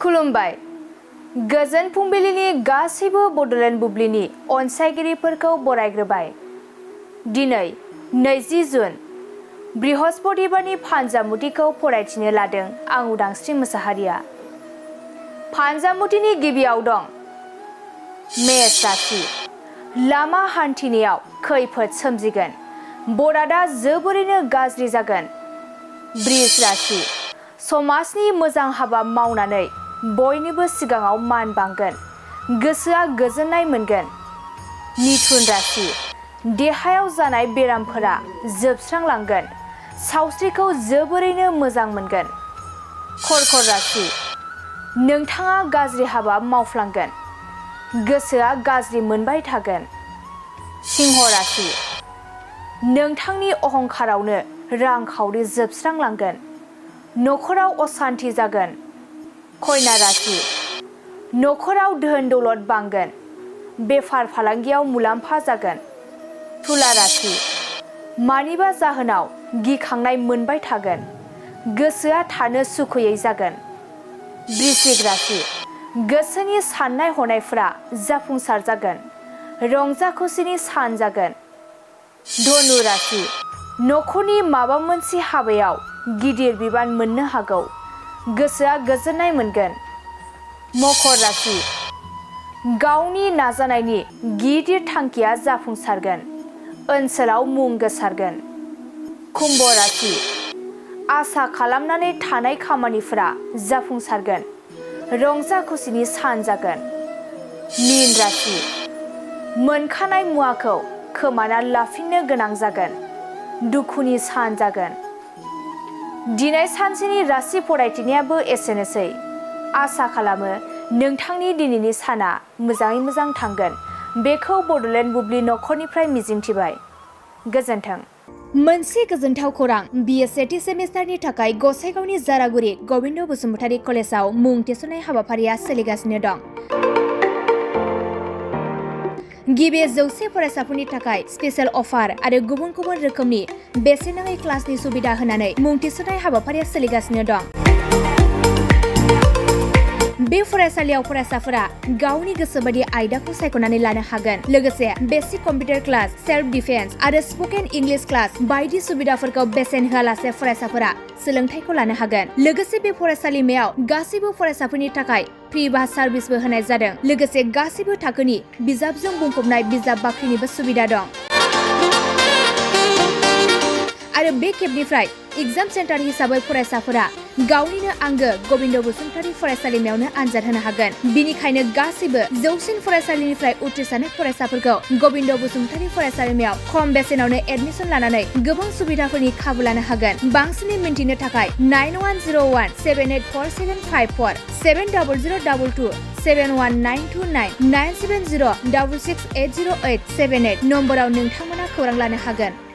खुलुमबाय। गोजोन फुंबिलिनि गासैबो बड'लेण्ड बुब्लिनि अनसायगिरिफोरखौ बरायग्रोबाय। दिनै 20 जुन बृहस्पतिबारनि फानजामुथिखौ फरायथिनो लादों आं उदांस्रि मोसाहारिया। फानजामुथिनि गिबियाव दं मेष राशि। लामा हान्थिनायाव खैफोद सोमजिगोन। बरादा जोबोरैनो गाज्रि जागोन। बृष राशि। समाजनि मोजां हाबा मावनानै बयनिबो सिगाङाव मान बांगोन। गोसोआ गोजोननाय मोनगोन। मिथुन राशि। देहायाव जानाय बेरामफोरा जोबस्रांलांगोन। सावस्रिखौ जोबोरैनो मोजां मोनगोन। कर्कट राशि। नोंथाङा गाज्रि हाबा मावफ्लांगोन। गोसोआ गाज्रि मोनबाय थागोन। सिंह राशि। नोंथांनि अहंखारावनो रांखावरि जोबस्रांलांगोन। नखराव असान्ति जागोन। कन्या राशि। नखराव धोन दौलत बांगोन। बेफार फालांगियाव मुलाम्फा जागोन। तुला राशि। मानिबा जाहोनाव गिखांनाय मोनबाय थागोन। गोसोआ थानो सुखुयै जागोन। वृश्चिक राशि। गोसोनि साननाय हनायफोरा जाफुंसार जागोन। रंजा खुसिनि सान जागोन। धनु राशि। नखरनि माबा मोनसे हाबायाव गिदिर बिबान मोननो हागौ। गोसोआ गोजोननाय मोनगोन। मकर राशि। गावनि नाजानायनि गिदिर थांखिया जाफुंसारगोन। ओनसोलाव मुं गोसारगोन। कुम्भ राशि। आसा खालामनानै थानाय खामानिफोरा जाफुंसारगोन। रंजा खुसिनि सान जागोन। मीन राशि। मोनखानाय मुवाखौ खोमाना लाफिननो गोनां जागोन। दुखुनि सान जागोन। दिनै सानसेनि राशि फरायथिनायाबो एसेनोसै। आसा खालामो नोंथांनि दिनैनि साना मोजाङै मोजां थांगोन। बेखौ बड'लेण्ड बुब्लि नखरनिफ्राय मिजिंथिबाय। गोजोन्थों। मोनसे गोजोनथाव खौरां। BA सेथि सेमिस्टारनि थाखाय गसाइगावनि जारागुरि गबिन्द बसुमतारी कलेजाव मुं थिसननाय हाबाफारिया सोलिगासिनो दं। गिबि 100 फरायसाफोरनि थाखाय स्पेशेल अफार आरो गुबुन गुबुन रोखोमनि बेसेन नाङै क्लासनि सुबिदा होनानै मुं थिसननाय हाबाफारिया सोलिगासिनो दं। बे फरायसालियाव फरायसाफोरा गावनि गोसोबायदि आयदाखौ सायख'नानै लानो हागोन। लोगोसे basic computer class, self defence आरो स्पकेन इंलिश क्लास बायदि सुबिदाफोरखौ बेसेन होआलासे फरायसाफोरा सोलोंथाइखौ लानो हागोन। लोगोसे बे फरायसालिमायाव गासैबो फरायसाफोरनि थाखाय फ्रि बास सार्भिसबो होनाय जादों। लोगोसे गासैबो थाखोनि बिजाबजों बुंफबनाय बिजाब बाख्रिनिबो सुबिदा दं। आरो बे खेबनिफ्राय एग्जाम सेन्टार हिसाबै फरायसाफोरा गावनिनो आंगो गबिन्द बसुमतारी फरायसालिमायावनो आनजाद होनो हागोन। बिनिखायनो गासैबो जौसिन फरायसालिनिफ्राय उथ्रिसारनाय फरायसाफोरखौ गबिन्द बसुमतारी फरायसालिमायाव खम बेसेनावनो एडमिसन लानानै गोबां सुबिदाफोरनि खाबु लानो हागोन। बांसिनै मिन्थिनो थाखाय 9101 784754 70022 71929 970 66800878 नम्बराव नोंथांमोना खौरां लानो हागोन।